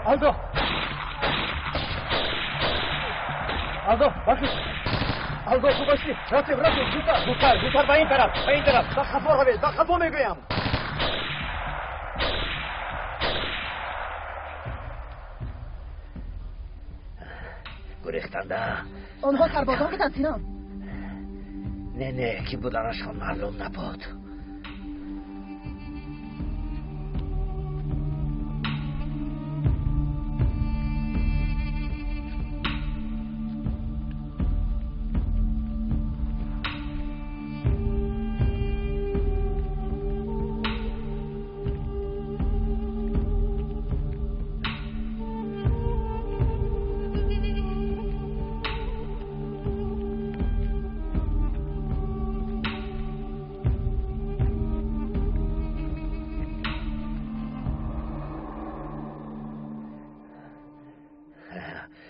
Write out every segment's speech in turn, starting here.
Алдо! Алдо, бахи! Алдо, ту бошӣ! Рафтем, рафтем, зудтар, зудтар, зудтар ба ин тараф, ба ин тараф! Ба қафо равед, ба қафо мегӯям! Гурехтанда? Онҳо сарбозон буданд, Синон. Не, не, ки буданашон маълум набуд.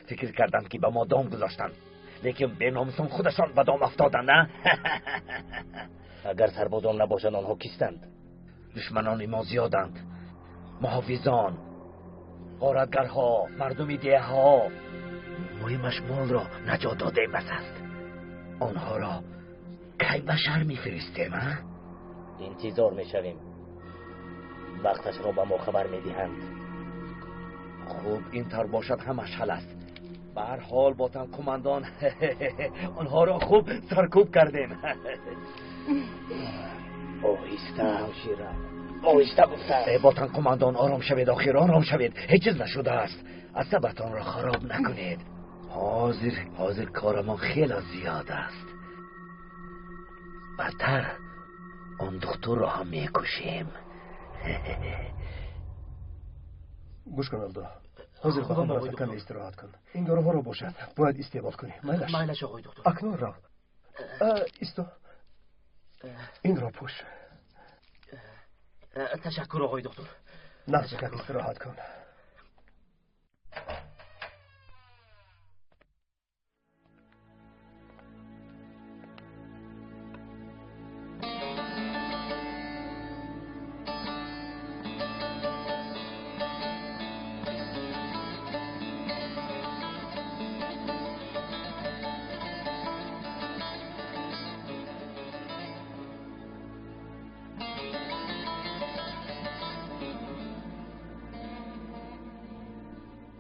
Фикр карданд, ки ба мо дом гузоштанд, лекин беномусон худашон ба дом афтоданд, на? Агар сарбозон набошанд, онҳо кистанд? Душманони мо зиёданд. Муҳофизон, ғоратгарҳо, мардуми деҳаҳо. Муҳимаш молро наҷот додем, бас аст. Онҳоро кай ба шаҳр мефиристем, а? Интизор мешавем. Вақташро ба мо хабар медиҳанд. Хуб, ин тавр бошад, ҳамаш ҳал аст. Ба ҳар ҳол, ботан қумандон, онҳоро хуб саркӯб кардем. Оҳиста, ҳамшира, оҳиста гуфта. Ботан қумандон, ором шавед, охир ором шавед. Ҳеҷ чиз нашудааст. Асабатонро хароб накунед. Ҳозир, ҳозир корамон хеле зиёд аст. Бадтар он духтурро ҳам мекушем. Гӯш кун, Алдо. Ҳозир ба хона рафта каме истироҳат кун. Ин доруҳоро бошад бояд истеъмол кунӣ. Майлаш? Майлаш, оғои доктор. Акнун рав. Исто. Инро пӯш. Ташаккур, оғои доктор. Нағз, истироҳат кун.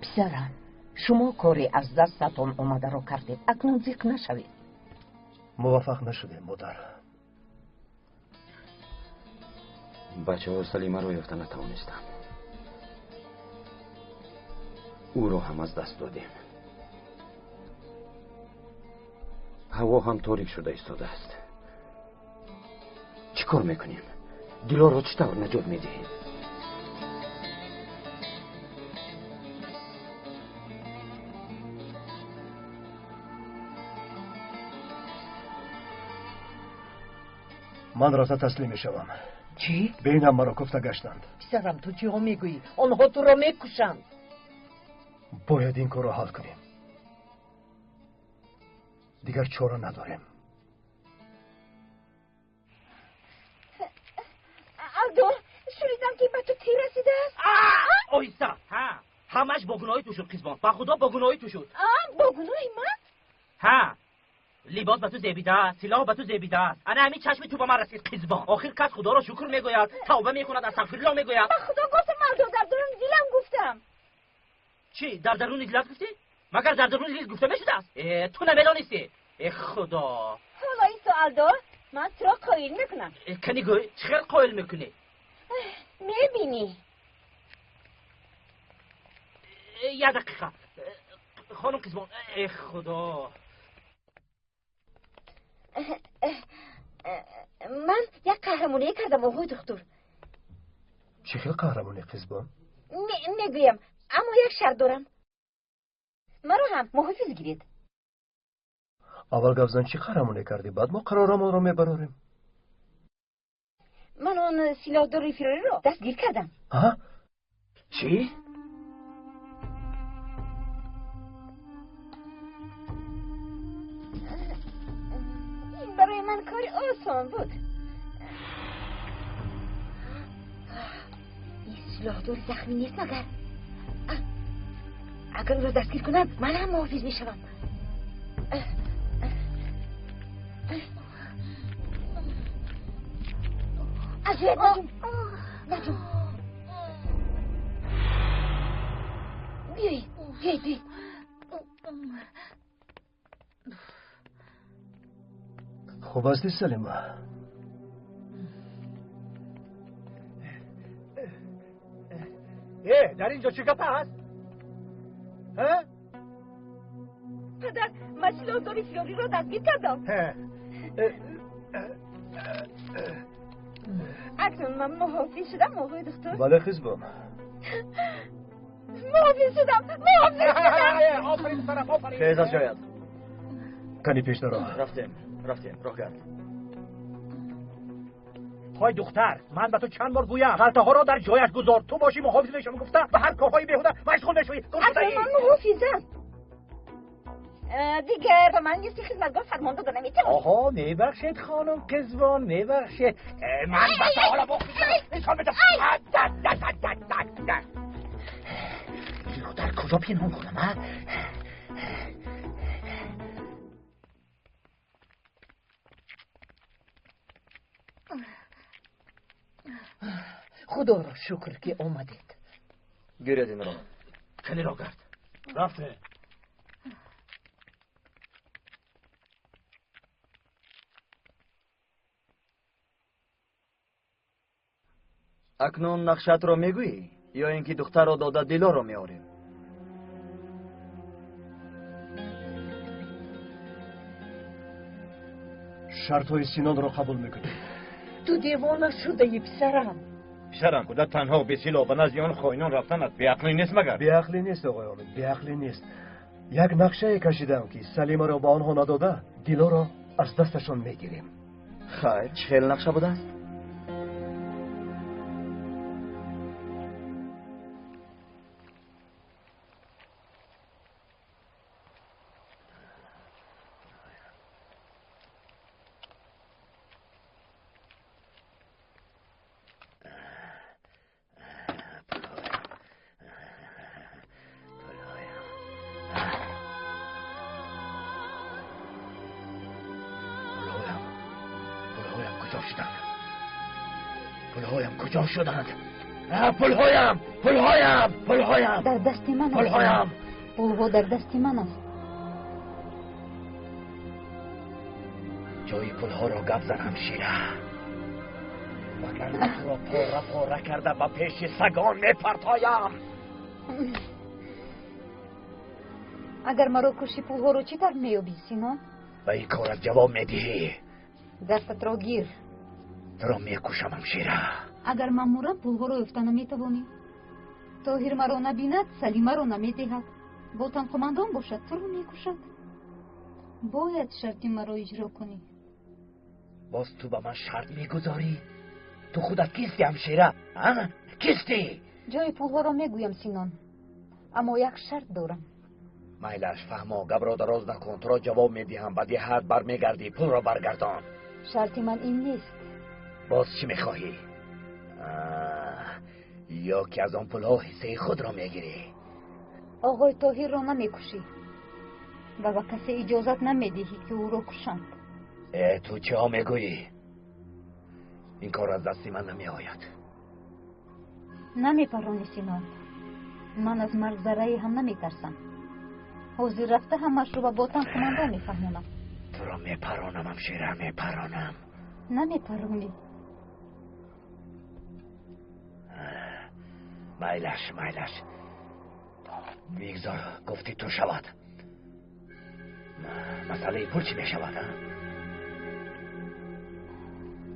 Писарам, шумо коре аз дастатон омадаро кардед. Акнун зиқ нашавед. Муваффақ нашудем, модар. Бачаҳо Салимаро ёфта натавонистанд. Ӯро ҳам аз даст додем. Ҳаво ҳам торик шуда истодааст. Чӣ кор мекунем? Дилоро чӣ тавр наҷот медиҳем? Ман роза таслим мешавам. Чӣ? Бинам, маро кофта гаштанд. Писарам, ту чиҳо мегӯӣ? Онҳо туро мекушанд. Бояд ин корро ҳал кунем. Дигар чора надорем. Алдо, шунидам, ки ба ту тир расидааст. Оҳиста. Ҳа, ҳамаш бо гуноҳи ту шуд, қизбон. Ба худо, бо гуноҳи ту шуд. Бо гуноҳи ман? Ҳа, либос ба ту зебидааст, силоҳ ба ту зебидааст. Ана ҳамин чашми ту ба ман расид, қизбон. Охир кас худоро шукр мегӯяд, тавба мекунад, астағфируллоҳ мегӯяд. Ба худо гуфтам, Алдо, дар даруни дилам гуфтам. Чӣ, дар даруни дилат гуфтӣ? Магар дар даруни дил гуфта мешудааст? Ту намедонистӣ. Э, худо! Ҳоло исто, Алдо, ман туро қоил мекунам. Кани гӯй, чӣ хел қоил мекунӣ? Мебинӣ. Як дақиқа, хонум қизбон. Э, худо! Ман як қаҳрамоние кардам, оғои духтур. Чӣ хел қаҳрамонӣ, қизбон? Мегӯям, аммо як шарт дорам. Маро ҳам муҳофиз гиред. Аввал гап зан, чӣ қаҳрамонӣ кардӣ, баъд мо қарорамонро мебарорем. Ман он силоҳдори фирориро дастгир кардам. Чӣ? Барои ман кори осон буд. Ин силоҳдори захмӣ нест магар? Агар ӯро дастгир кунанд, ман ҳам муҳофиз мешавам. Азият наҷум, наҷум, биёед, биёед, биёед. Хуб ҳастӣ, Салима? Дар инҷо чӣ гап аст? Падар, ман силоҳдори фирориро дастгир кардам. Акнун ман муҳофиз шудам, оғои духтур? Бале, қизбон. Муҳофиз шудам, муҳофиз шудам. Офарин писарам, офарин. Хез аз ҷоят. Кани пешдаро. Рафтем, рафтем, роҳ гард. ҳой духтар, ман ба ту чанд бор гӯям, халтаҳоро дар ҷояш гузор. Ту бошӣ муҳофиз мешавам гуфта, ба ҳар корҳои беҳуда машғул мешавӣ. Акнун ман муҳофизам. Дигар ба ман мисли хизматгор фармон дода наметавонӣ. Оҳо, мебахшед хонум қизвон, мебахшед. Ман ба ту ҳоло нишон медам. Инро дар куҷо пинҳон кунам, а? Худоро шукр ки омадед. Гиред инро. Калиро гард. Рафте. Акнун нақшаатро мегӯӣ ё ин ки духтарро дода Дилоро меорем? Шартҳои Синонро қабул мекунӣ. Ту девона шудаӣ, писарам. Писарам, худат танҳо бесилоҳ ба назди он хоинон рафтанат беақлӣ нест магар? Беақлӣ нест, оғои Омид, беақлӣ нест. Як нақшае кашидам ки Салимаро ба онҳо надода, Дилоро аз дасташон мегирем. Хайр, чӣ хел нақша будааст? پولهایم کجا شدند؟ پولهایم، پولهایم، پولهایم در دست من است. پولهایم، پولها در دست من است. جای پولها را گپ زن همشیره، وگرنه تو را پاره پاره کرده به پیش سگان میپرتایم. اگر مرا کشی پولها را چی طور مییابی سینان؟ به این کارت جواب میدهی. دستت را گیر. تو را میکشم همشیره. اگر من мурам пулҳоро ёфта наметавонӣ. Тоҳир маро набинад, Салимаро намедиҳад. Ботан қумандон бошад, туро мекушад. Бояд шарти маро иҷро кунӣ. Боз ту ба ман шарт мегузорӣ? Ту худат кисти ҳамшира? Кисти? Ҷои пулҳоро мегӯям Синон, аммо як шарт дорам. Майлаш, фаҳмо, гапро дароз накун. Туро ҷавоб медиҳам, ба диҳат бармегардӣ. Пулро баргардон. Шарти ман ин нест. Боз чӣ мехоҳӣ? Ё ки аз он пулҳо ҳиссаи худро мегирӣ? Оғои Тоҳирро намекушӣ ва ба касе иҷозат намедиҳӣ ки ӯро кушанд. Ту чиҳо мегӯӣ? Ин кор аз дасти ман намеояд. Намепаронӣ Синон. Ман аз марг заррае ҳам наметарсам. Ҳозир рафта ҳамаашро ба Ботан қумандон мефаҳмонам. Туро мепаронам ҳамшира, мепаронам. Намепаронӣ. Майлаш, майлаш, бигзор гуфти ту шавад. Масъалаи пул чӣ мешавад?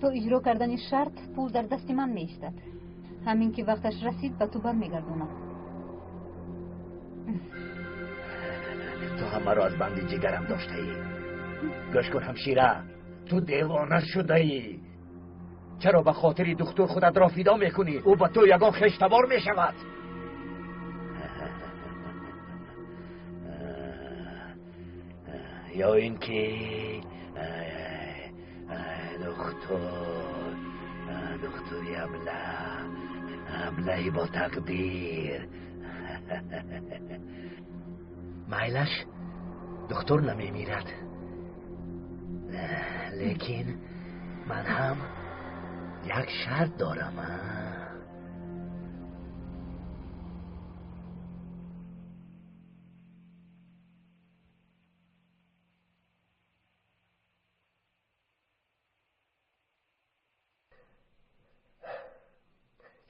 То иҷро кардани шарт пул дар дасти ман меистад. Ҳамин ки вақташ расид ба ту бармегардонам. Ту ҳамаро аз банди ҷигарам доштаӣ. Гӯш кун ҳамшира, ту девона шудаӣ. Чаро ба хотири духтур худатро фидо мекунӣ? Ӯ ба ту ягон хештабор мешавад. Ё ин ки духтур, духтури аблаҳ, аблаҳи бо тақдир. Майлаш, духтур намемирад, лекин ман ҳам як шарт дорам.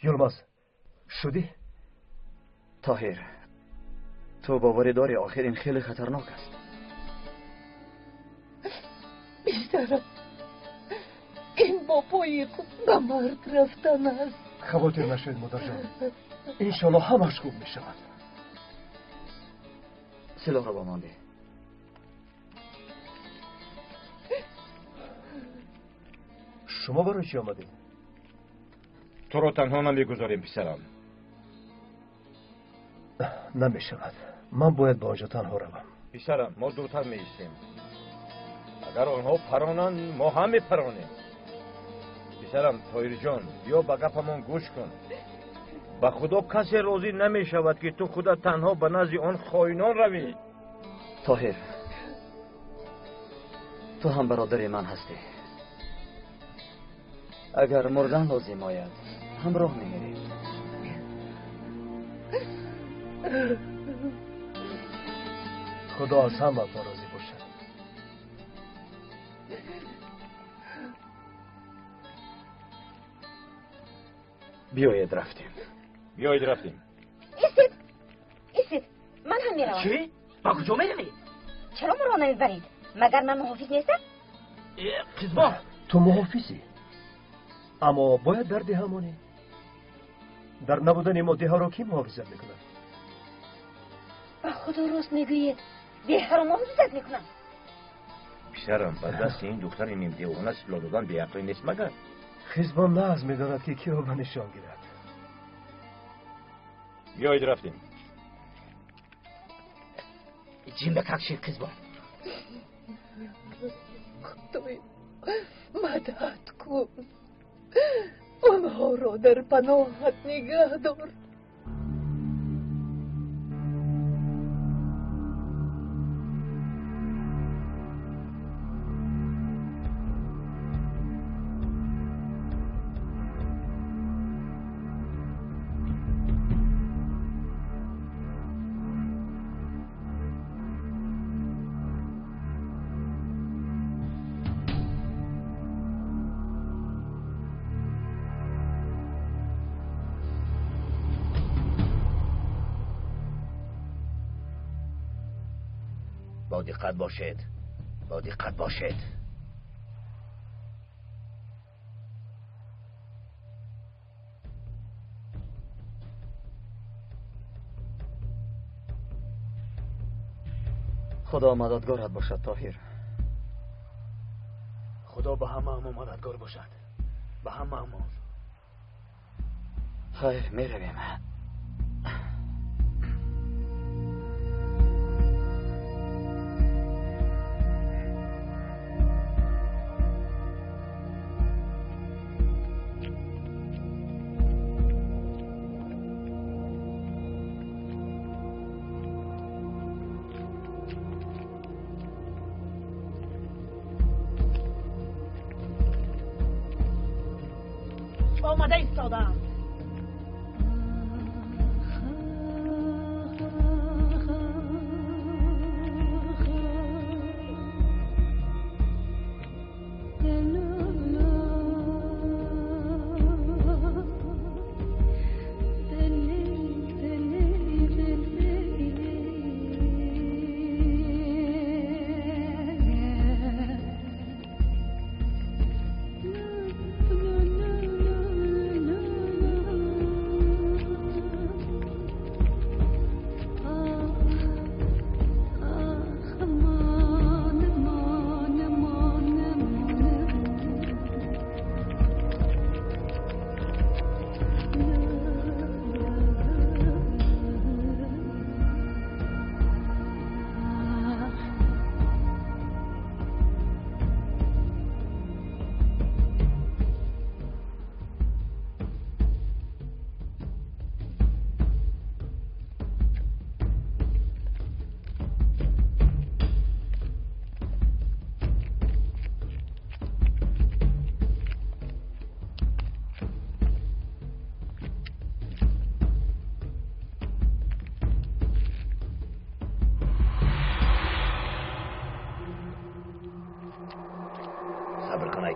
Йилмаз, шудӣ? Тоҳир, ту боварӣ дорӣ охир ин хеле хатарнок аст. Писарам, ин бо пои худ ба марг рафтан аст. Хавотир нашавед, модарҷон, иншоалло ҳамаш хуб мешавад. Силоҳро ба ман деҳ. Шумо барои чӣ омадед? Туро танҳо намегузорем, писарам. Намешавад, ман бояд ба он ҷо танҳо равам. Писарам, мо дуртар меистем. Агар онҳо паронанд, мо ҳам мепаронем. Писарам Тоҳирҷон, биё ба гапамон гӯш кун. Ба худо касе розӣ намешавад, ки ту худат танҳо ба назди он хоинон равӣ. Тоҳир, ту ҳам бародари ман ҳастӣ. Агар мурдан лозим ояд, ҳамроҳ мемирем. Худо аз ҳаматон розӣ бошад. Биёед рафтем. Биёед рафтем. Истед, истед, ман ҳам меравам. Чӣ? Ба куҷо меравӣ? Чаро маро намебаред? Магар ман муҳофиз нестам? Қизбон, ту муҳофизӣ, аммо бояд дар деҳа монӣ. Дар набудани мо деҳаро кӣ муҳофизат мекунад? Ба худо рост мегӯед, деҳаро муҳофизат мекунам. Писарам, ба дасти ин духтари нимдевона силоҳ додан беақлӣ нест магар? Хизбон нағз медонад, ки киро ба нишон гирад. Биёед рафтем. Ҷимба какши, қизбон. Худоё, мадад кун, онҳоро дар паноҳат нигаҳ дор. با دقت باشید، با دقت باشید. Худо мададгорат бошад, Тоҳир. Худо ба ҳамаамон мададгор бошад, ба ҳамаамон. Хайр, меравем. Омада истодаам.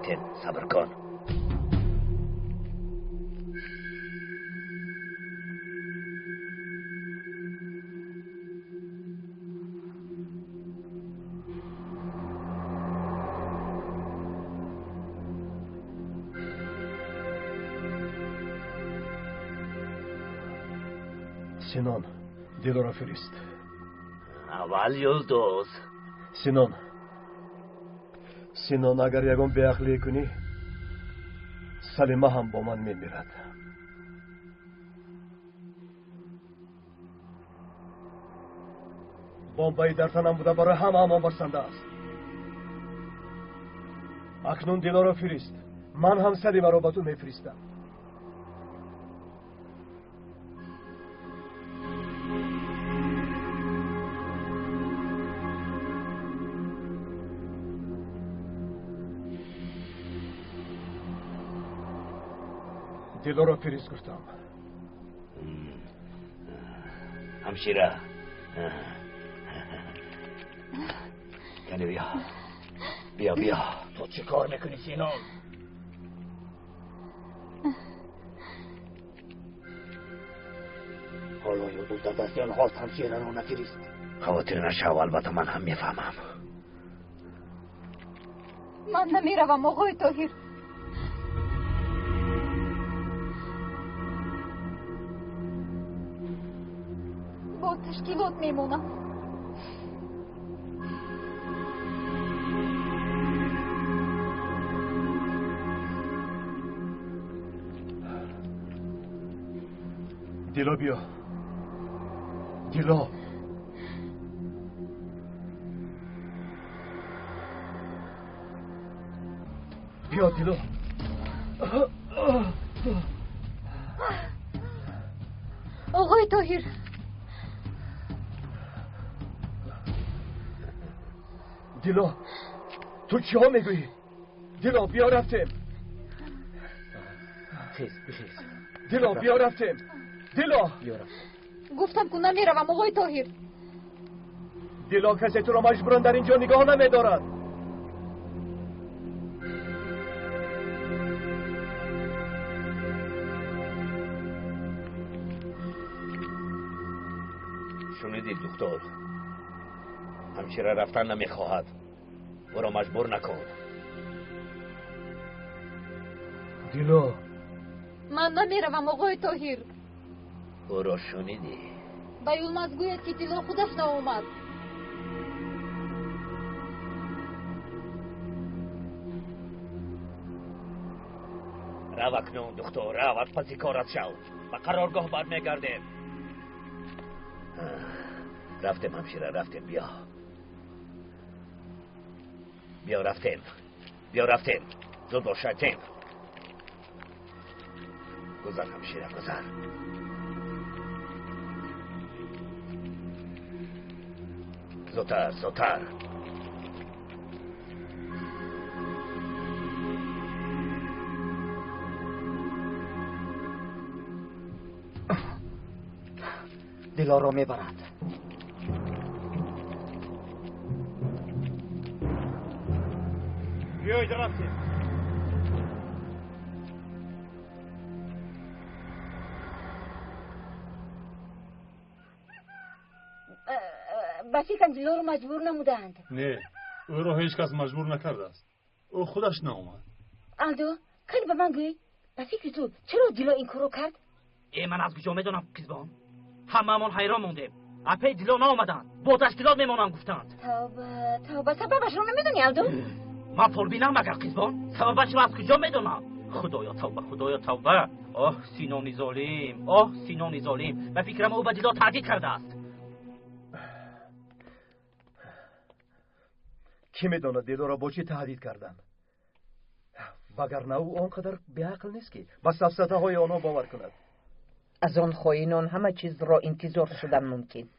Рафтем, сабр кун. Синон, Дилоро фирист. Аввал Юлдуз. Синон, Синон, агар ягон беақлӣ кунӣ, Салима ҳам бо ман мемирад. Бомбаи дар танам буда барои ҳамаамон басанда аст. Акнун Дилоро фирист. Ман ҳам Салимаро ба ту мефиристам. Дилоро фирист гуфтам. Ҳамшира, кани биё, биё, биё. Ту чӣ кор мекунӣ, Синон? Ҳоло Юлдуз дар дасти онҳост, ҳамшираро нафирист. Хавотир нашав, албатта ман ҳам мефаҳмам. Ман намеравам, оғои Тоҳир. Бо ташкилот мемонам. Дило, биё. Дило. Биё, Дило. Оғои Тоҳир. Дило, ту чиҳо мегӯӣ? Дило, биё рафтем. Хез, бихез. Дило, биё рафтем. Дило! Гуфтам ку намеравам, оғои Тоҳир. Дило, касе туро маҷбуран дар ин ҷо нигоҳ намедорад. Шунидӣ, духтур? Ҳамшира рафтан намехоҳад. Ӯро маҷбур накун. Дило. Ман намеравам, оғои Тоҳир. Ӯро шунидӣ? Ба Юлмаз гӯяд, ки Дило худаш наомад. Рав акнун, духтур, рав, аз паси корат шав. Ба қароргоҳ бармегардем. Рафтем, ҳамшира, рафтем, биё. Биё, рафтем. Биё, рафтем. Зуд бош, шайтем. Гузар, ҳамшира, гузар. Зудтар, зудтар. Дилоро мебаранд. Биёед, рафтем. Ба фикрам Дилоро маҷбур намудаанд. Не, ӯро ҳеҷ кас маҷбур накардааст. Ӯ худаш наомад. Алдо, кани ба ман гӯй, ба фикри ту чаро Дило ин корро кард? Э, ман аз куҷо медонам, қизбон? Ҳамаамон ҳайрон мондем. Апаи Дило наомаданд. Бо ташкилот мемонам гуфтанд. Тавба, тавба, сабабашро намедонӣ, Алдо? Ман фолбинам магар, қизбон? Сабабашро аз куҷо медонам? Худоё тавба, худоё тавба. Оҳ, Синони золим, оҳ, Синони золим. Ба фикрам ӯ ба Дило таҳдид кардааст. Кӣ медонад Дилоро бо чӣ таҳдид карданд? Вагарна ӯ он қадар беақл нест, ки ба сафсатаҳои онҳо бовар кунад. Аз он хоинон ҳама чизро интизор шудан мумкин.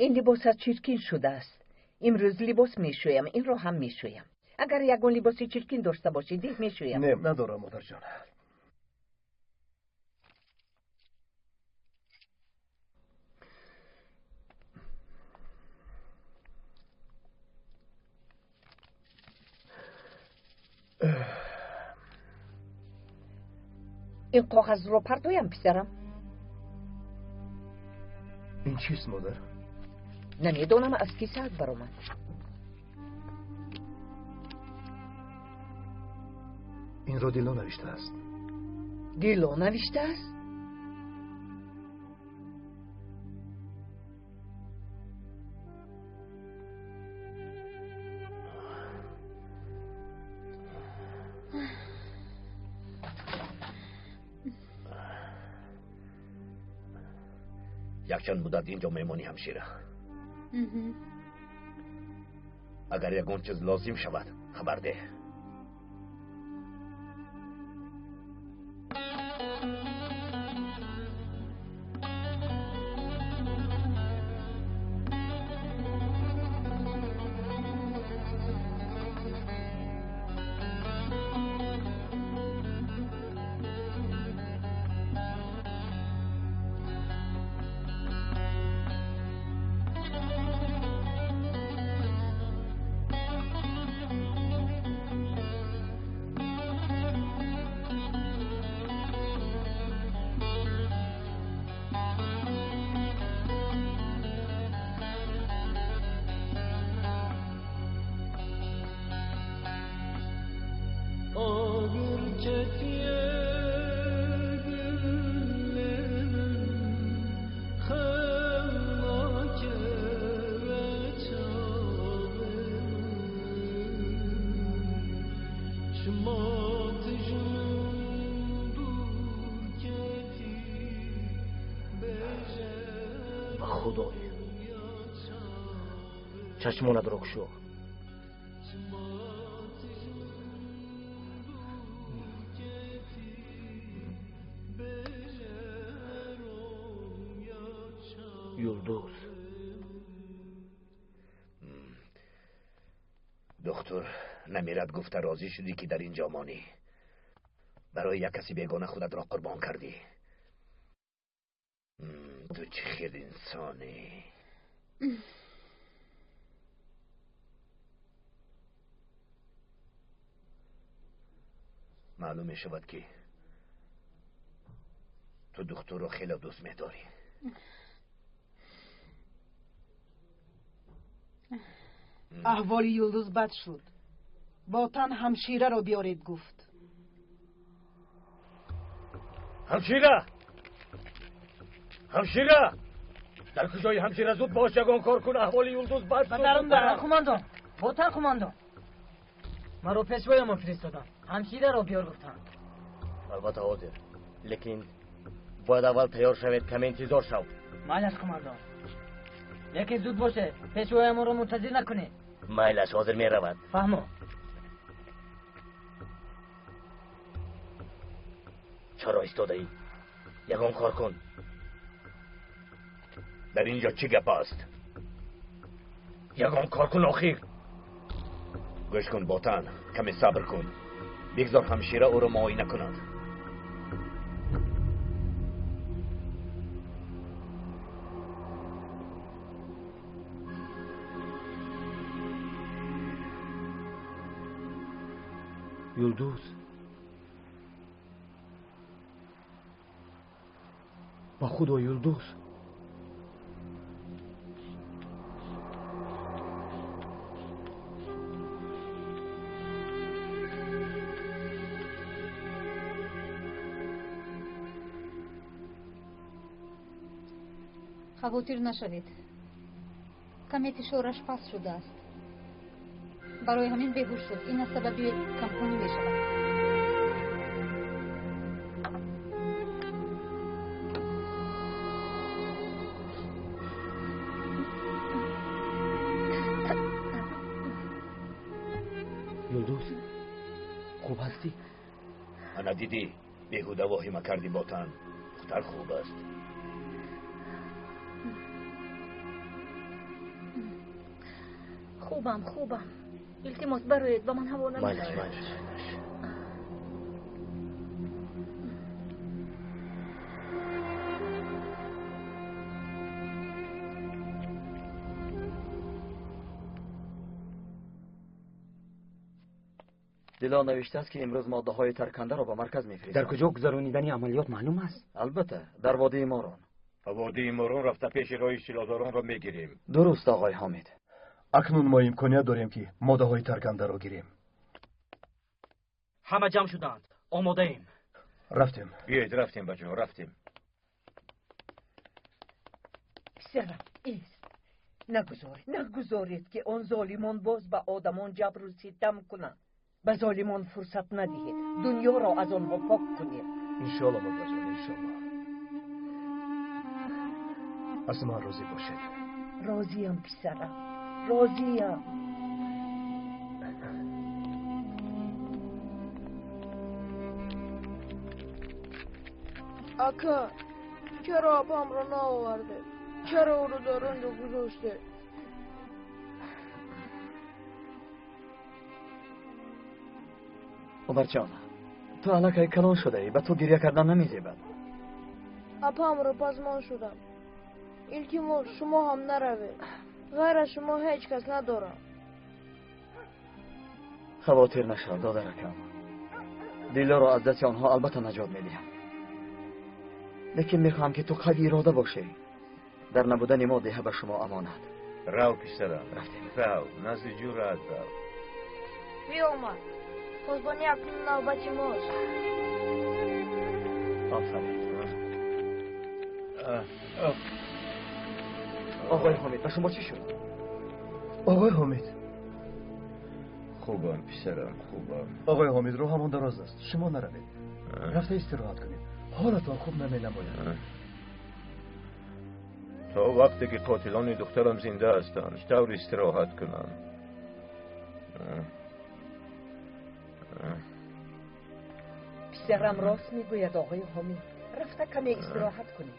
Ин либос аз чиркин шудааст. Имрӯз либос мешӯям, инро ҳам мешӯям. Агар ягон либоси чиркин дошта бошӣ, диҳ мешӯям. Не, надорам, модарҷон. Ин коғазро партоям, писарам? Ин чист, модар? Намедонам, аз кисаат баромад. Инро Дило навиштааст. Дило навиштааст? Якчанд муддат инҷо мемонӣ, ҳамшира. Агар ягон чиз лозим шавад, хабар деҳ. Ба худой, чашмонатро кушо. Юлдуз. Духтур намирад гуфта розӣ шудӣ, ки дар ин ҷо монӣ. Барои як каси бегона худатро қурбон кардӣ. Ту чӣ хел инсонӣ? Маълум мешавад, ки ту духтурро хеле дӯст медорӣ. Аҳволи Юлдуз бад шуд. Ботан ҳамшираро биёред гуфт. Ҳамшира! Ҳамшира! Дар куҷои ҳамшира? Зуд бош, ягон кор кун, аҳволи Юлдуз бад шуд. Ботан қумондон, ботан қумондон, маро пешвоямон фиристоданд, ҳамшираро биёр гуфтанд. Албатта, ҳозир, лекин бояд аввал тайёр шавед, каме интизор шав. Майлаш, қумондон, лекин зуд бошед, пешвоямонро мунтазир накунед. Майлаш, ҳозир меравад. Фаҳмо. Чаро истодаӣ? Ягон кор кун. Дар ин ҷо чӣ гап аст? Ягон кор кун, охир. Гӯш кун, ботан, каме сабр кун, бигзор ҳамшира ӯро муоина кунад. Юлдуз, ба худо, Юлдуз. Хавотир нашавед, каме фишораш паст шудааст, барои ҳамин беҳуш шуд. Ин аз сабаби камхунӣ мешавад. Юлдуз, хуб ҳастӣ? Ана дидӣ, беҳуда воҳима кардӣ, ботан. Духтар хуб аст. Хубам, хубам. Илтимос, бароед, ба ман ҳаво Майлаш, майлаш. Дило навиштааст, ки имрӯз моддаҳои таркандаро ба марказ мефиристад. Дар куҷо гузаронидани амалиёт маълум аст? Албатта, дар водии Морон. Ба водии Морон рафта пеши роҳи силоҳдоронро мегирем. Дуруст, оғои Ҳомид. Акнун мо имконият дорем, ки моддаҳои таркандаро гирем. Ҳама ҷамъ шуданд. Омодаем. Рафтем. Биёед, рафтем, бачаҳо, рафтем. Писарам, ист. Нагузоред, нагузоред, ки он золимон боз ба одамон ҷабру ситам кунанд. Ба золимон фурсат надиҳед. Дунёро аз онҳо пок кунед. Иншоалло, модарҷон, иншоалло. Аз ман розӣ бошед. Розиям, писарам, розиям. Ака, чаро апамро наовардед? Чаро ӯро дар он ҷо гузоштед? Умарҷон, ту аллакай калон шудаӣ, ба ту гиря кардан намезебад. Апамро пазмон шудам. Илтимос, шумо ҳам наравед. Ғайр аз шумо ҳеҷ кас надорам. Хавотир нашав, додаракам. Дилоро аз дасти онҳо албатта наҷот медиҳам. Лекин мехоҳам, ки ту қави ирода бошӣ. Дар набудани мо деҳа ба шумо амонат. Рав, писарам. Рафтем. Рав, назди ҷуръат рав. Биёмад. Қурбонӣ акнун навбати мост. Офарин. Оғои Ҳомид, ба шумо чӣ шуд? Оғои Ҳомид. Хубам, писарам, хубам. Оғои Ҳомид, роҳамон дароз аст. Шумо наравед. Рафта истироҳат кунед. Ҳолатон хуб наменамояд. То вақте ки қотилони духтарам зинда ҳастанд, чӣ тавр истироҳат кунам? Писарам рост мегӯяд, оғои Ҳомид. Рафта каме истироҳат кунед.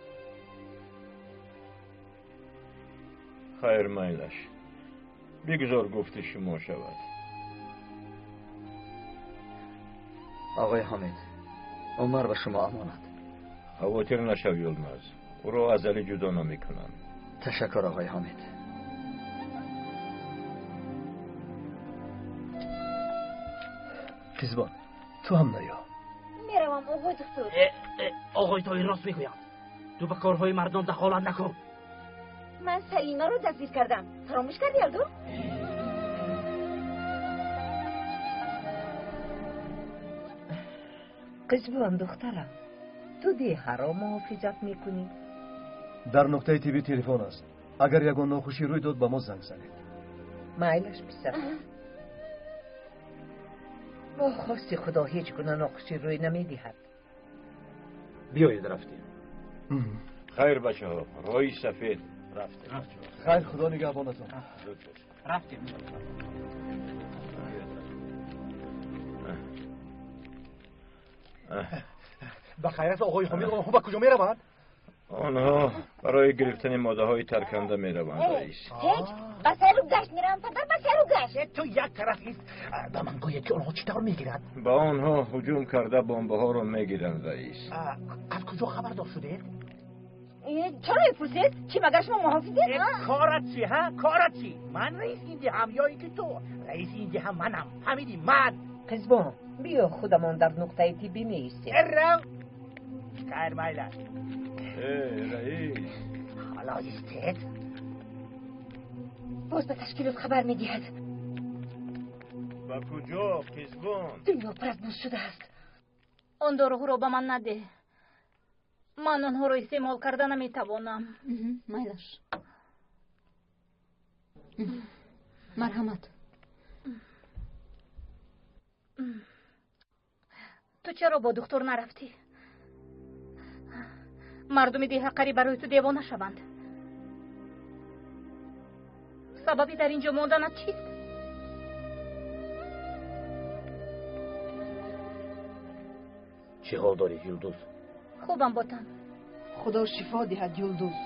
Хайр, майлаш. Бигзор гуфти шумо шавад. Оғои Ҳомид, Умар ба шумо амонат. Хавотир нашав, Юлмаз. Ӯро аз Али ҷудо намекунам. Ташаккур, оғои Ҳомид. Қизбон, ту ҳам наё. Меравам, оғои духтур. Оғои Тоҳир рост мегӯяд. Ту ба корҳои мардон дахолат накун. Ман Салимаро дастгир кардам. Фаромӯш кардӣ, Алдо? Қизбон, духтарам, ту деҳаро муҳофизат мекунӣ? Дар нуқтаи тиббӣ телефон аст. Агар ягон нохушӣ рӯй дод, ба мо занг занед. Майлаш, писарам. Бо хости Худо ҳеҷ гуна нохушӣ рӯй намедиҳад. Биёед, рафтем. Хайр, бачаҳо, роҳи сафед. Рафтем. Хайр, Худо нигаҳбонатон. Рафтем. Ба хайрат, оғои Ҳомид, онҳо ба куҷо мераванд? Онҳо барои гирифтани моддаҳои тарканда мераванд, раис. Ҳеҷ, ба сайру гашт меравам, падар, ба сайру гашт. Ту як тараф ист. Ба ман гӯед, ки онҳо чӣ тавр мегиранд? Ба онҳо ҳуҷум карда бомбаҳоро мегиранд, раис. Аз куҷо хабардор шудед? Чаро мепурсед? Чӣ, магар шумо муҳофизед? Корат чӣ, ҳа? Корат чӣ? Ман раиси ин деҳам ё ин ки ту? Раиси ин деҳам манам. Ҳамиди, ман. Қизбон, биё худамон дар нуқтаи тиббӣ меистем. Рав. Хайр, майлаш. Раис. Ҳоло истед. Боз ба ташкилот хабар медиҳад. Ба куҷо, Қизбон? Дунё пур аз буз шудааст. Он доруҳоро ба ман надеҳ. Ман онҳоро истеъмол карда наметавонам. Майлаш. Марҳамат. Ту чаро бо духтур нарафтӣ? Мардуми деҳа қариб барои ту девона шаванд. Сабаби дар ин ҷо монданат чист? Чӣ ҳол дорӣ, Юлдуз? Хубам, ботан. Худо шифо диҳад, Юлдуз.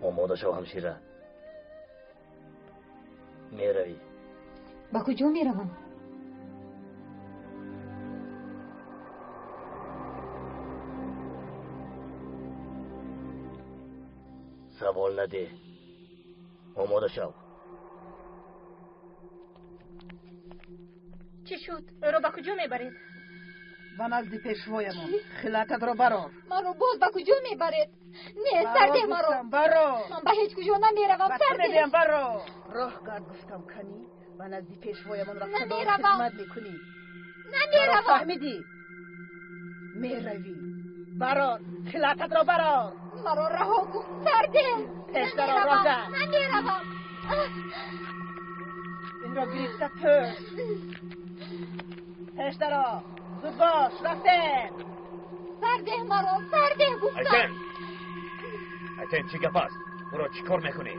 Омода шав, ҳамшира. Меравӣ. Ба куҷо меравам? Савол надеҳ. Омода шав. Чӣ шуд? Ӯро ба куҷо мебаред? Ба назди пешвоямон. Хилататро барор. Маро боз ба куҷо мебаред? Не, сарде маро. Барор. Ман ба ҳеҷ куҷо намеравам, сарде. Мегӯям барор. Роҳ гард гуфтам, канӣ ба назди пешвоямон рафта ба ӯ хидмат мекунӣ. Намеравам. Фаҳмидӣ? Меравӣ. Барор, хилататро барор. Маро раҳо кун, сарде. Пеш даро, роҳ гард. Намеравам. Инро гирифта пӯш. Пеш даро. Зуд бош, рафтем. Сардеҳ маро, сардеҳ гуфтам. Айтен, Айтен, чӣ гап аст? Ӯро чӣ кор мекунӣ?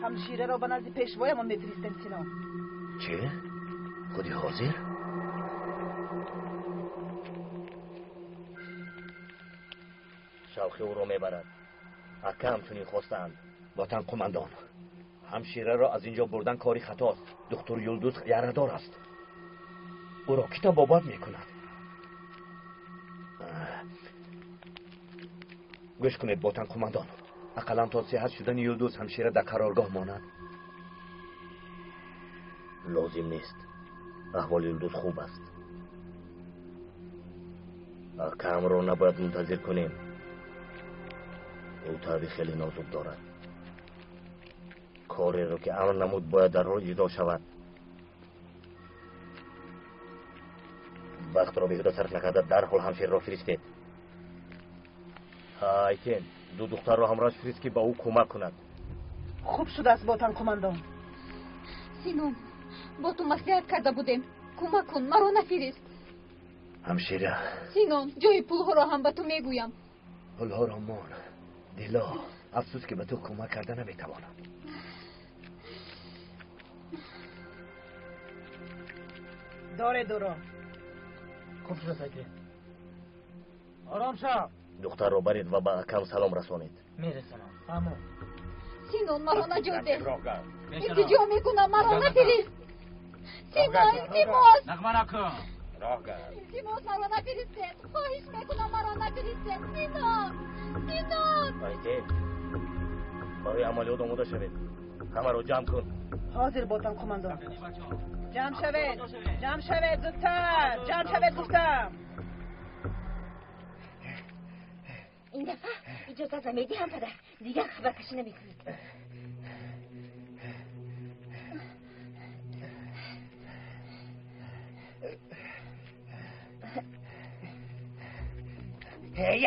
Ҳамшираро ба назди пешвоямон мефиристем, Синон. Чӣ? Худи ҳозир? Шавқи ӯро мебарад. Ака ҳамчунин хостаанд. Ботан қумандон, ҳамшираро аз ин ҷо бурдан кори хатост. Духтур Юлдуз ярадор аст. Ӯро кӣ табобат мекунад? Гӯш кунед, ботан қумандон, ақаллан то сиҳат шудани Юлдуз ҳамшира дар қароргоҳ монад. Лозим нест. Аҳволи Юлдуз хуб аст. Акаамро набояд мунтазир кунем. Ӯ таби хеле нозук дорад. Кореро ки амр намуд бояд дарҳол иҷро шавад. Вақтро беҳуда сарф накарда дарҳол ҳамширро фиристед. Айтен, ду духтарро ҳамроҳаш фирист ки ба ӯ кӯмак кунад. Хуб шудааст, ботан қумандон. Синон, бо ту маслиҳат карда будем. Кӯмак кун, маро нафирист. Ҳамшира. Синон, ҷои пулҳоро ҳам ба ту мегӯям. Пулҳоро мон. Дило, афсӯс ки ба ту кӯмак карда наметавонам. Доред ӯро. Хуб шудааст, Айтен. Ором шав. Духтарро баред ва ба акам салом расонед. Мерасонам. Фаҳмо. Синон, маро наҷот деҳ. Илтиҷо мекунам, маро нафирист. Синон, илтимос. Нағма накун. Роҳ гард. Илтимос, маро нафиристед. Хоҳиш мекунам, маро нафиристед. Синон, Синон. Айтен, барои амалиёт омода шавед. Ҳамаро ҷамъ кун. Ҳозир, ботан қумандон. Ҷамъ шавед, ҷамъ шавед, зудтар. Ҷамъ шавед гуфтам. Ин дафъа иҷозат намедиҳам, падар. Дигар хабаркашӣ намекунед.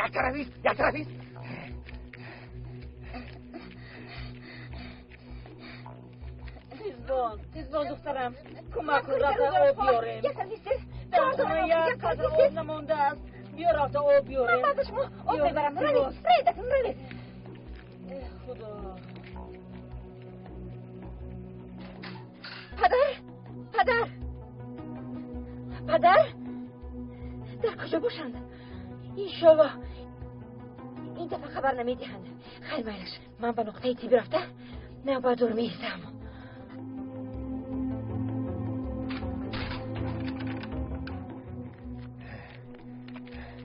Як тарафист, як тарафист. Қизбон, қизбон, духтарам, кӯмак кун, рафта об биёрем. Дар хона як қатра об намондааст. Биё рафта об биёрем. Ман баъд шумо об мебарам. Равед, равед, акнун равед. Э, Худо. Падар, падар, падар, дар куҷо бошанд? Иншоллоҳ ин дафъа хабар намедиҳанд. Хайр, майлаш, ман ба нуқтаи тиббӣ рафта навбатдор меистам.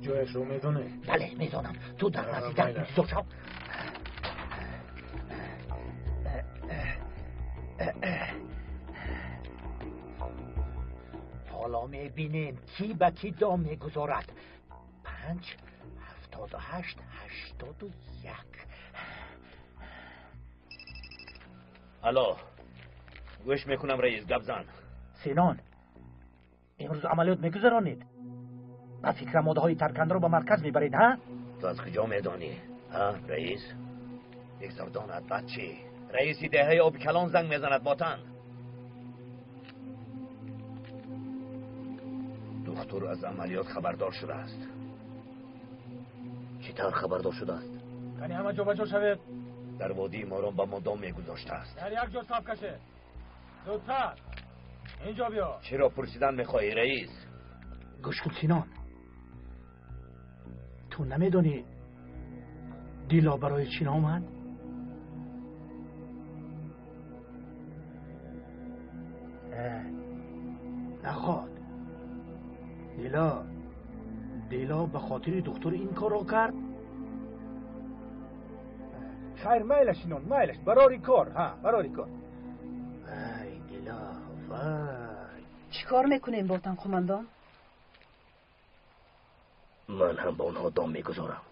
Ҷояшро медонӣ? Бале, медонам. Ту дар назди дар интизор шав. Ҳоло мебинем, кӣ ба кӣ дом мегузорад. 5, 78, 81. Алло, гӯш мекунам, раис, гап зан. Синон, имрӯз амалиёт мегузаронед? Ба фикрам моддаҳои таркандаро ба марказ мебаред, ҳа? Ту аз куҷо медонӣ, ҳа, раис? Бигзор донад, баъд чӣ? Раиси деҳаи оби калон занг мезанад, ботан. Духтур аз амалиёт хабардор шудааст. Чӣ тавр хабардор шудааст? Кани ҳама ҷо ба ҷо шавед. Дар водии морон ба мо дом мегузоштааст. Дар як ҷо саф кашед. Зудтар. Инҷо биё. Чиро пурсидан мехоҳӣ, раис? Гӯш кун, Синон. Ту намедонӣ Дило барои чӣ наомад? Наход. Дило ба хотири духтур ин корро кард? Хайр, майлаш, Синон, майлаш. Барори кор, ҳа, барори кор. Вай, Дило, вай. Чӣ кор мекунем, Ботан қумандон? Ман ҳам ба онҳо дом мегузорам.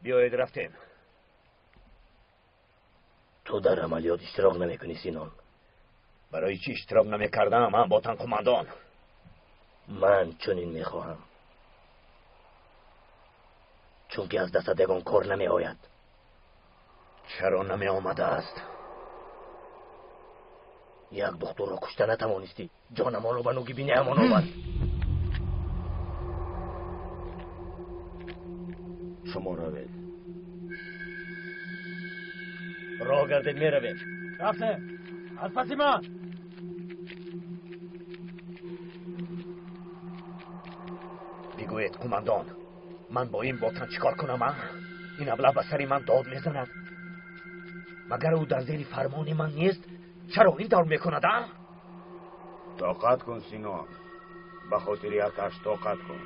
Биёед, рафтем. Ту дар амалиёт иштирок намекунӣ, Синон. Барои чӣ иштирок намекардам, ман, Ботан қумандон? Ман чунин мехоҳам. Чунки аз дастат ягон кор намеояд. Чаро намеомадааст? Як духтурро кушта натавонистӣ. Ҷонамонро ба нуги биниамон овард. Шумо равед. Роҳ гардед, меравем. Рафтем. Аз паси ман. Бигӯед, қумандон, ман бо ин Ботан чӣ кор кунам, а? Ин абла ба сари ман дод мезанад. Магар ӯ дар зери фармони ман нест? Чаро ин тавр мекунад, а? Тоқат кун, Синон. Ба хотири акаш тоқат кун.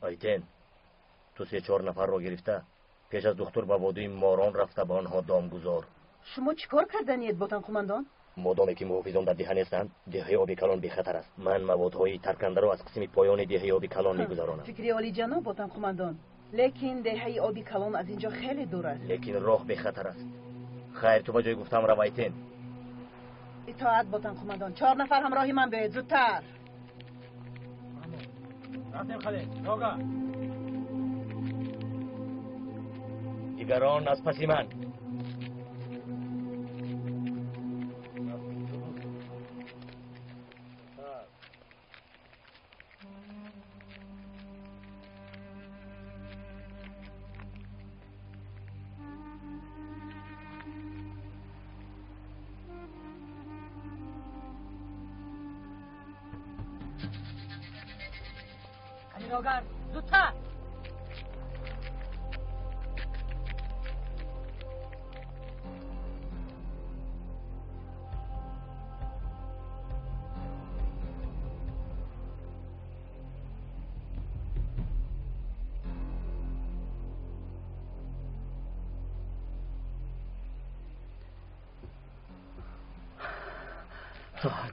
Айтен, ту 3-4 нафарро гирифта, пеш аз духтур ба водии Морон рафта ба онҳо дом гузор. Шумо чӣ кор карданиед, Ботан қумандон? Модоме ки муҳофизон дар деҳа нестанд, деҳаи оби калон бехатар аст. Ман маводҳои таркандаро аз қисми поёни деҳаи оби калон мегузаронам. Фикри олиҷаноб, Ботан қумандон. Лекин деҳаи оби калон аз инҷо хеле дур аст. Лекин роҳ бехатар аст. Хайр, ту ба ҷои гуфтам рав, Айтен. Итоат, Ботан қумандон. 4 нафар ҳамроҳи ман биёед, зудтар. Рафтем, Халил. Рога. Дигарон аз паси ман. Рогар, зудтар!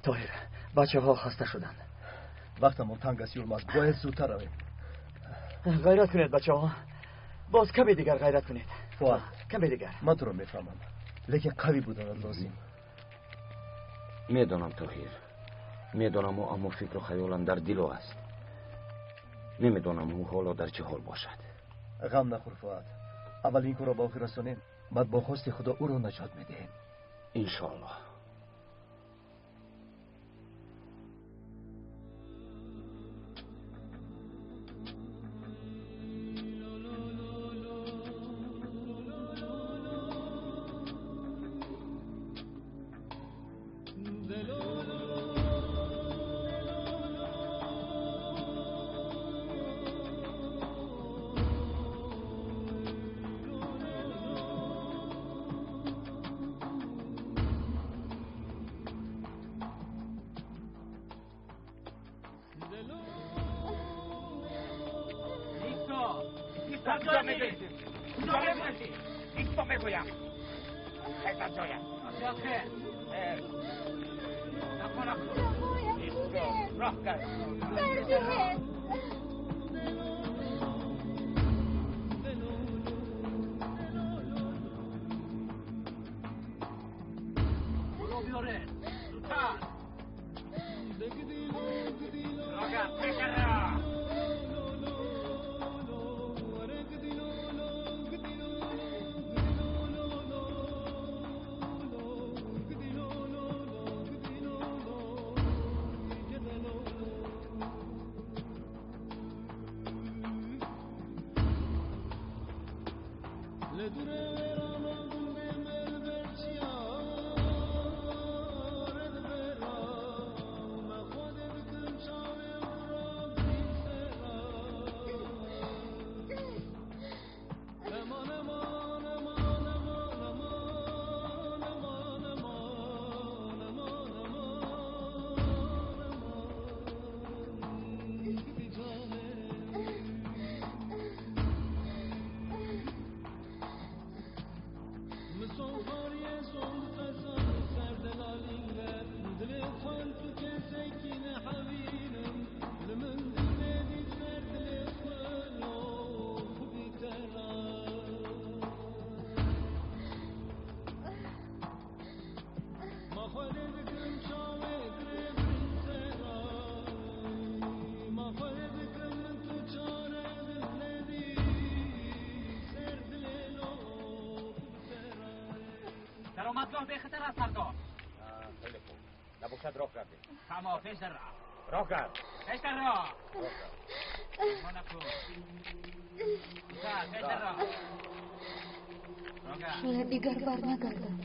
Тоҳир, бачаҳо хаста шуданд. Вақтамон танг аст, Юлмаз, бояд зудтар равем. Ғайрат кунед, бачаҳо. Боз каме дигар ғайрат кунед. Фуад, каме дигар. Ман туро мефаҳмам, лекин қавӣ буданат лозим. Медонам, Тоҳир, медонам, аммо фикру хаёлам дар Дило аст. Намедонам ӯ ҳоло дар чӣ ҳол бошад. Ғам нахӯр, Фуад. Аввал ин корро ба охир расонем, баъд бо хости Худо ӯро наҷот медиҳем. Иншоаллоҳ. Куҷо мегурезӣ? Исто мегӯям. Хез аз ҷоят. Хез. Нако, нако. Исто. Роҳ кард. Сардиҳед. Пуло биёред. Зудтар. Роҳ кард. Пешара. درآمدگاه بخطر است سردار. خیلی خوب. نباشد راه کردیم. تمام پیش در راه. راه کرد. پیش در راه. پیش در راه. شاید دیگر بر نگردد.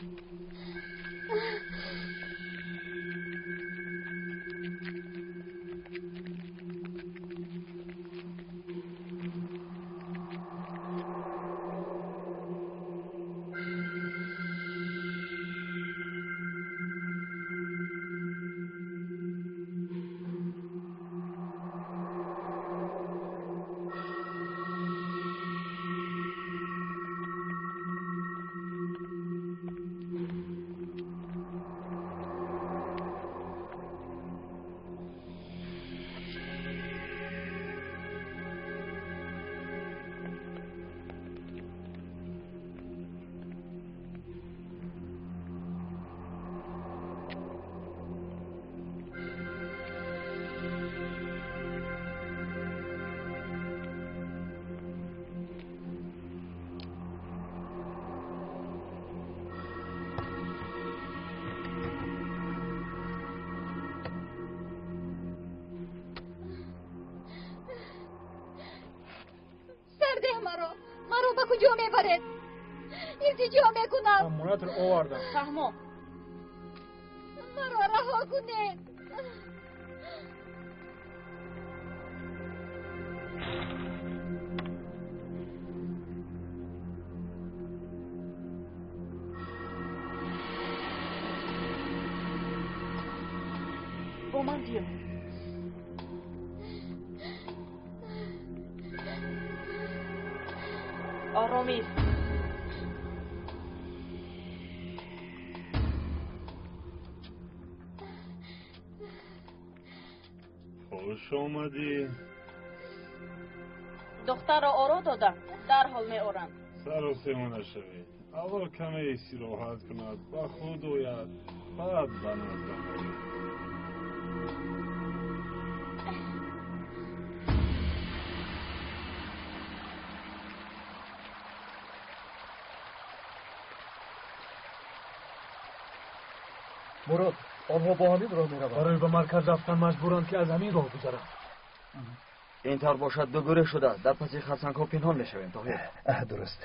Маро ба куҷо мебаред? Илтиҷо мекунам. Амонатро овардам. Фаҳмо. Маро раҳо кунед. Бо ман биё. Ором ист. Хуш омадӣ. Духтарро оро додам, дарҳол меорам. Саросема нашавед. Аввал каме истироҳат кунад, ба худ ояд, баъд ба наздам ояд. Мурод, онҳо бо ҳамин роҳ мераванд. Барои ба марказ рафтан маҷбуранд, ки аз ҳамин роҳ гузаранд. Ин тавр бошад, ду гурӯҳ шуда дар паси харсангҳо пинҳон мешавем. Тоҳир. Дуруст.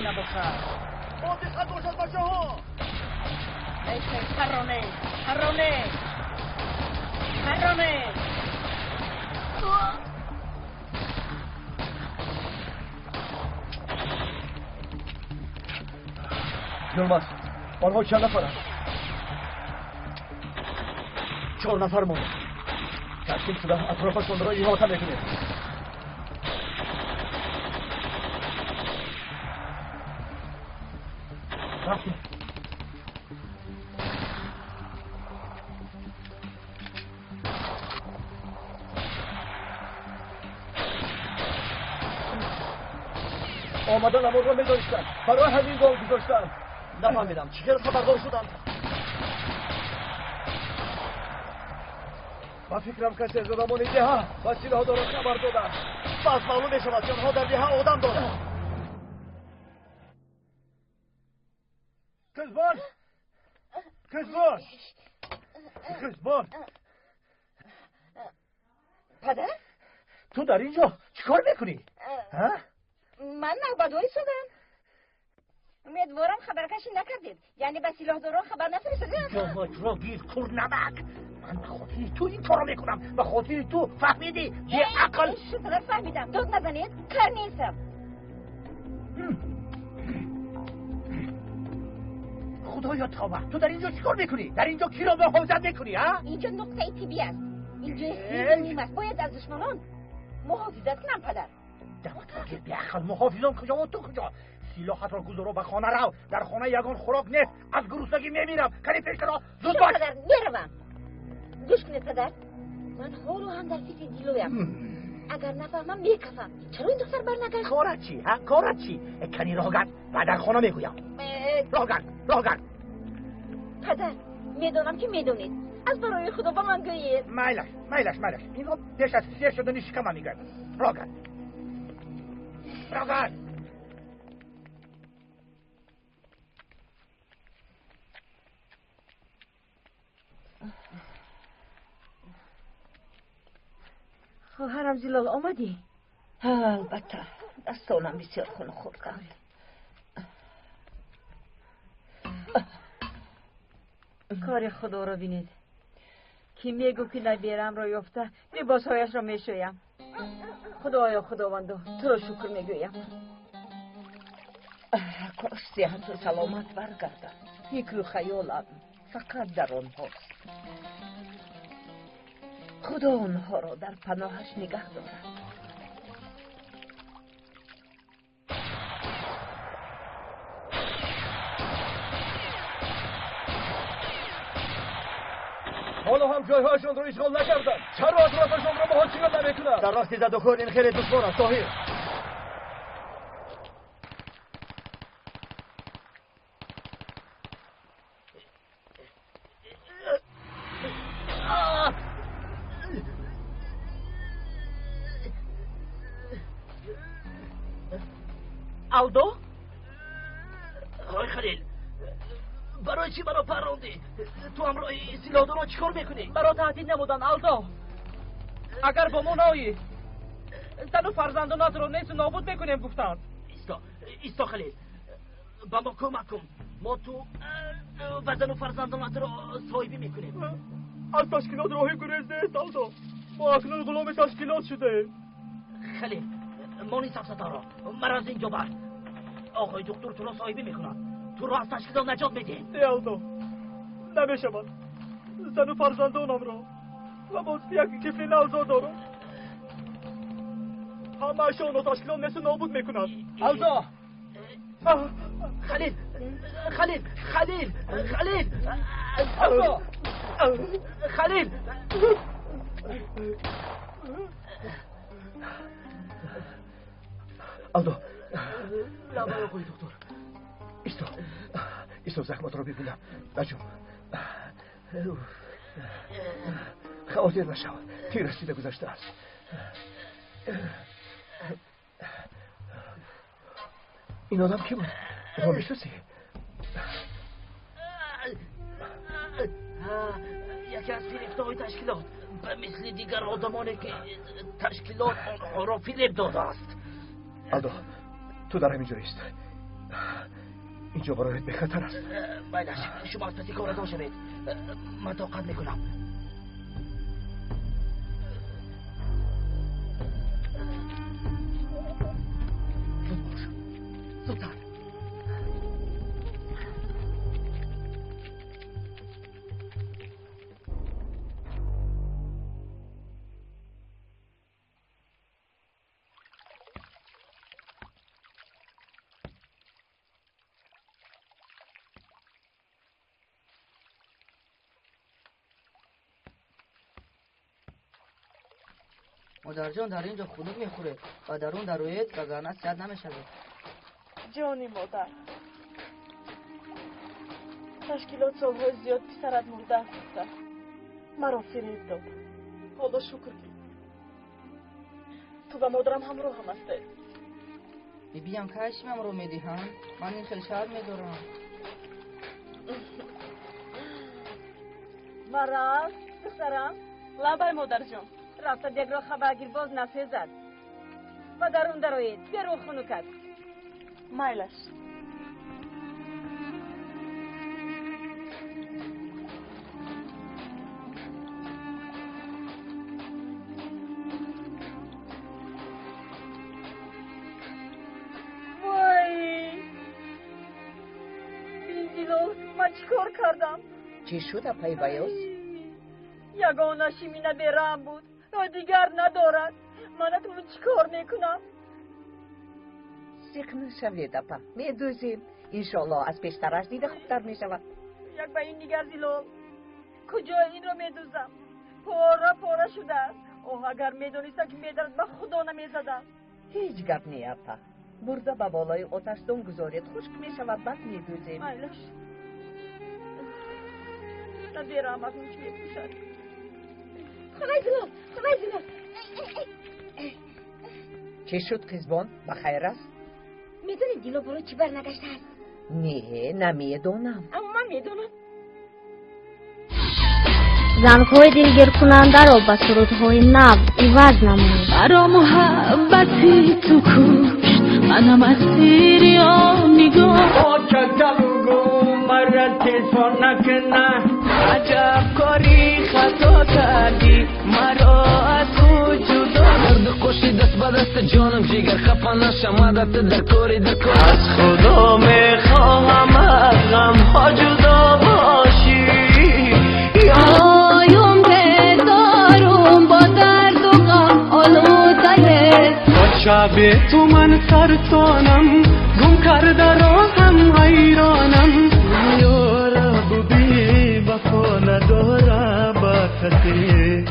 набошад. Бо диққат бошад, бачаҳо. Парроне, парроне, парроне. Йилмаз, онҳо чанд нафаранд? 4 нафар монда. Ташкил шуда атрофашонро иҳота мекунем. Рафтем. Омадан амонро медонистанд. Барои ҳамин гол гузоштанд. Нафаҳмидам, чӣ хел хабардор шуданд? Ба фикрам касе аз одамони деҳа ба силоҳдорон хабар додааст. Пас маълум мешавад, ки онҳо дар деҳа одам доранд. Қизбон! Қизбон! Қизбон! Падар? Ту дар ин ҷо чӣ кор мекунӣ? Ман навбадорӣ шудам. Умедворам хабаркашӣ накардед. Яъне ба силоҳдорон хабар нафиристодед? Ҷоҳотро гир, курнамак! Ман ба хотири ту ин корро мекунам. Ба хотири ту, фаҳмидӣ? Беақл! Шукр, фаҳмидам. Дод назанед, кар нестам. Худоё тавба! Ту дар ин ҷо чӣ кор мекунӣ? Дар ин ҷо киро муҳофизат мекунӣ, а? Ин ҷо нуқтаи тиббӣ аст. Ин ҷои хеле муҳим аст. Бояд аз душманон муҳофизат кунам, падар. Ҷаводгир, беақл! Муҳофизон куҷо ва ту куҷо? Силоҳатро гузоро, ба хона рав. Дар хона ягон хӯрок нест. Аз гуруснагӣ мемирам. Кани пешкаро, зуд бош. Падар, меравам. Гӯш кунед, падар. Ман ҳоло ҳам дар фикри Дилоям. Агар нафаҳмам, мекафам. Чаро ин духтар барнагашт? Корат чӣ, ҳа? Корат чӣ? Кани роҳ гард, ва дар хона мегӯям. Роҳ гард, роҳ гард. Падар, медонам ки медонед. Аз барои Худо ба ман гӯед. Майлаш, майлаш, майлаш. Инро пеш аз сер шудани шикама мегӯям. Роҳ гард. Роҳ гард. Хоҳарам Зилол, омадӣ? Албатта, дастонам бисёр хун хӯрданд. Кори Худоро бинед, ки мегӯ ки наберамро ёфта либосҳояшро мешӯям. Худоё, Худовандо, туро шукр мегӯям. Кош сиҳату саломат баргардам. Фикру хаёлам фақат дар онҳост. Худо онҳоро дар паноҳаш нигаҳ дорад. Ҳоло ҳам ҷойҳояшонро ишғол накарданд. Чаро атрофашонро муҳоҷира намекунанд? Дар вақти задухӯрд ин хеле душвор аст, Тоҳир. Алдо? Ой, Халил, барои чӣ маро паррондӣ? Ту ҳамроҳи силоҳдорон чӣ кор мекунӣ? Маро таҳдид намуданд, Алдо. Агар бо мо наоӣ, зану фарзандонатро несту нобуд мекунем, гуфтанд. Исто, исто, Халил. Ба мо кӯмак кун. Мо ту ва зану фарзандонатро соҳибӣ мекунем. Аз ташкилот роҳи гурез нест, Алдо. Мо акнун ғуломи ташкилот шудаем. Халил, мони сафсатаро. Маро аз ин ҷо бар. Оғои доктор туро соҳибӣ мекунад. Туро аз ташкилот наҷот медиҳем. Не, Алдо, намешавад. Зану фарзандонамро ва боз як тифли навзод дорам. Ҳамаашонро ташкилот несту нобуд мекунад. Алдо! Халил! Халил! Халил! Халил! Алдо! Халил! Алдо! Лабай, оғои доктор. Исто, исто, захматро бибинам. Наҷум. Хавотир нашав. Тир расида гузаштааст. Ин одам кӣ буд? Ӯро мешиносӣ? Яке аз фирефтаҳои ташкилот, ба мисли дигар одамоне ки ташкилот онҳоро фиреб додааст. Алдо, ту дар ҳамин ҷо ист. Инҷо бароят бехатар аст. Майлаш, шумо аз паси коратон шавед, ман тоқат мекунам. Зуд бош, зудтар. Модарҷон, дар ин ҷо хунук мехӯред ва дарун дароед, вагарна сиҳат намешавед. Ҷони модар, ташкилот солҳои зиёд писарат мурдааст гуфта маро фиреб дод. Ҳоло шукр, ки ту ва модарам ҳамроҳам ҳастед. Бибиям, кай шимамро медиҳанд? Ман ин хел шарм медорам. Марам, духтарам. Лабай, модарҷон. Рафта дегро хабаргир, боз насезад. Ба дарун дароед, берун хунук аст. Майлаш. Вой, Биндилол, ман чӣ кор кардам? Чӣ шуд, апаи Баёз? Ягона шимина бераҳм буд, дигар надорад. Ман акнун чӣ кор мекунам? Зиқ нашавед, апа, медӯзем. Иншоаллоҳ, аз пештараш дида хубтар мешавад. Як ба ин нигар, Зилол, куҷо инро медӯзам? Пора пора шудааст. Оҳ, агар медонистам, ки медарад, ба худо намезадам. Ҳеҷ гап не, апа, бурда ба болои оташдон гузоред, хушк мешавад, баъд медӯзем. Майлаш. Набераам акнун чӣ мепӯшад? Хонай Зилол, хонай Зилол. Чӣ шуд, қизбон, ба хайр аст? Медонед, Дило барои чӣ барнагаштааст? Не, намедонам. Аммо ман медонам. Зангҳои дилгиркунандаро ба сурудҳои нав иваз намоед. Маро муҳаббати ту кушт, манам асири он нигоҳ. Аҷаб кори хато кардӣ, маро аз худ ҷудо. Дарду қоши даст ба даст, ҷонам, ҷигар, хафа наша, мадат дар кори, дар кор. Аз худо мехоҳам, аз ғамҳо ҷудо бошӣ. Оюм бедорум, бо дарду ғам олудае. Шаби ту ман сарсонам, гум карда роҳам, ҳайронам. Ёраб, бевафо надора ба касе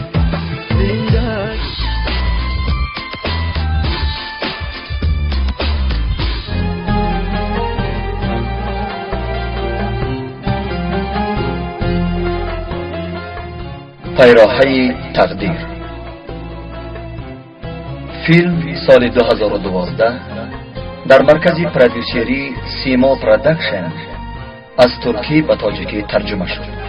зинда. Пайроҳаи тақдир. Филм соли 2012 дар маркази продюсерии Симо Продакшн аз туркӣ ба тоҷикӣ тарҷума шуд.